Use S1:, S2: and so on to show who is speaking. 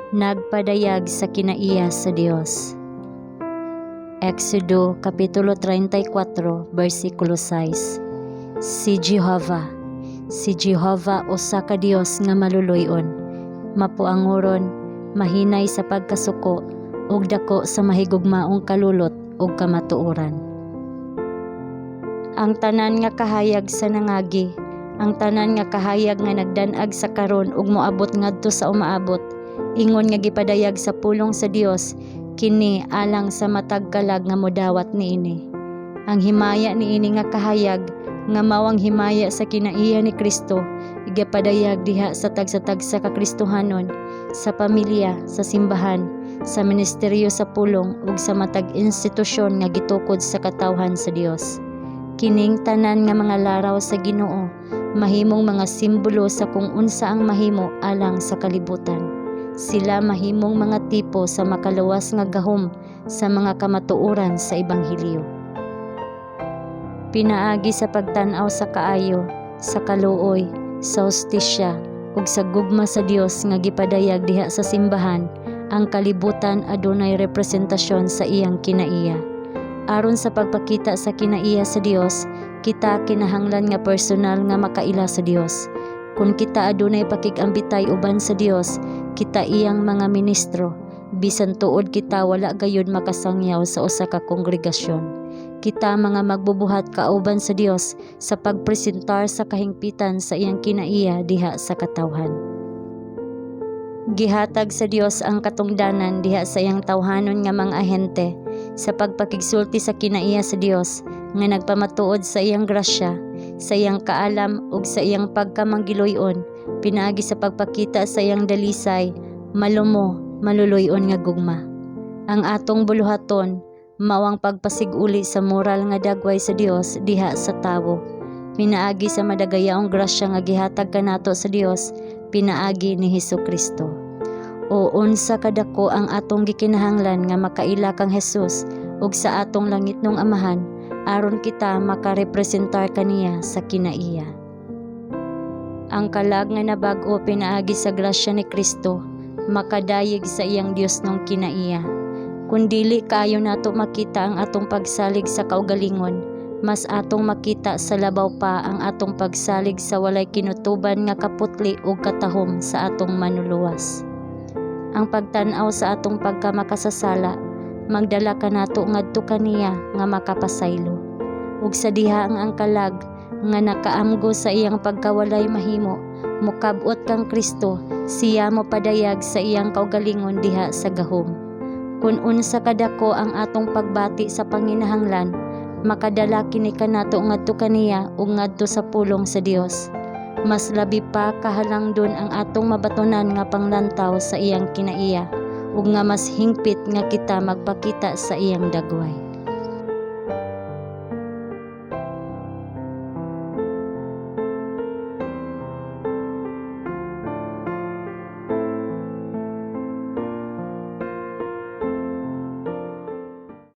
S1: Nagpadayag sa kinaiya sa Dios. Exodo kapitulo 34 bersikulo 6. Si Jehova, si Jehova usa ka Dios nga maluluy-on, mapuangoron, mahinay sa pagkasuko ug dako sa mahigugmaong kalulot ug kamatuoran. Ang tanan nga kahayag sa nangagi, ang tanan nga kahayag nga nagdan-ag sa karon ug moabot ngadto sa umaabot, ingon nga gipadayag sa pulong sa Dios, kini alang sa matag kalag nga modawat niini. Ang himaya niini nga kahayag, nga mao ang himaya sa kinaiya ni Kristo, gipadayag diha sa tagsa-tagsa ka Kristohanon, sa pamilya, sa simbahan, sa ministeryo sa pulong ug sa matag institusyon nga gitukod sa katawhan sa Dios. Kining tanan nga mga laraw sa Ginoo mahimong mga simbolo sa kung unsa ang mahimo alang sa kalibutan. Sila mahimong mga tipo sa makaluwas nga gahom sa mga kamatuoran sa ebanghelyo. Pinaagi sa pagtan-aw sa kaayo, sa kaluoy, sa hustisya ug sa gugma sa Dios nga gipadayag diha sa simbahan, ang kalibutan adunay representasyon sa iyang kinaiya. Aron sa pagpakita sa kinaiya sa Dios, kita kinahanglan nga personal nga makaila sa Dios. Kun kita adunay pakig-ambitay uban sa Dios, kita iyang mga ministro, bisan tuod kita wala gayud makasangyaw sa usa ka kongregasyon. Kita mga magbubuhat kauban sa Dios sa pagpresentar sa kahingpitan sa iyang kinaiya diha sa katawhan. Gihatag sa Dios ang katungdanan diha sa iyang tawhanon nga mga ahente sa pagpakigsulti sa kinaiya sa Dios nga nagpamatuod sa iyang grasya, sa iyang kaalam ug sa iyang pagkamanggiluy-on pinaagi sa pagpakita sa iyang dalisay, malumo, maluluy-on nga gugma. Ang atong buluhaton mao ang pagpasig-uli sa moral nga dagway sa Dios diha sa tawo, pinaagi sa madagayaong grasya nga gihatag kanato sa Dios pinaagi ni Hesus Kristo. O unsa kadako ang atong gikinahanglan nga makaila kang Hesus ug sa atong langitnong Amahan aron kita makarepresentar kaniya sa kinaiya. Ang kalag nga nabag-o pinaagi sa grasya ni Kristo makadayeg sa iyang Diosnong kinaiya. Kun dili kaayo nato makita ang atong pagsalig sa kaugalingon, mas atong makita sa labaw pa ang atong pagsalig sa walay kinutuban nga kaputli ug katahom sa atong Manluluwas. Ang pagtan-aw sa atong pagkamakasasala magdala kanato ngadto kaniya nga makapasaylo. Ug sa diha nga ang kalag nga nakaamgo sa iyang pagkawalay mahimo, mokab-ot kang Kristo, siya mopadayag sa iyang kaugalingon diha sa gahom. Kun unsa kadako ang atong pagbati sa panginahanglan, makadala kini kanato ngadto kaniya ug ngadto sa pulong sa Dios. Mas labi pa kahalangdon ang atong mabatonan nga panglantaw sa iyang kinaiya ug nga mas hingpit nga kita magpakita sa iyang dagway.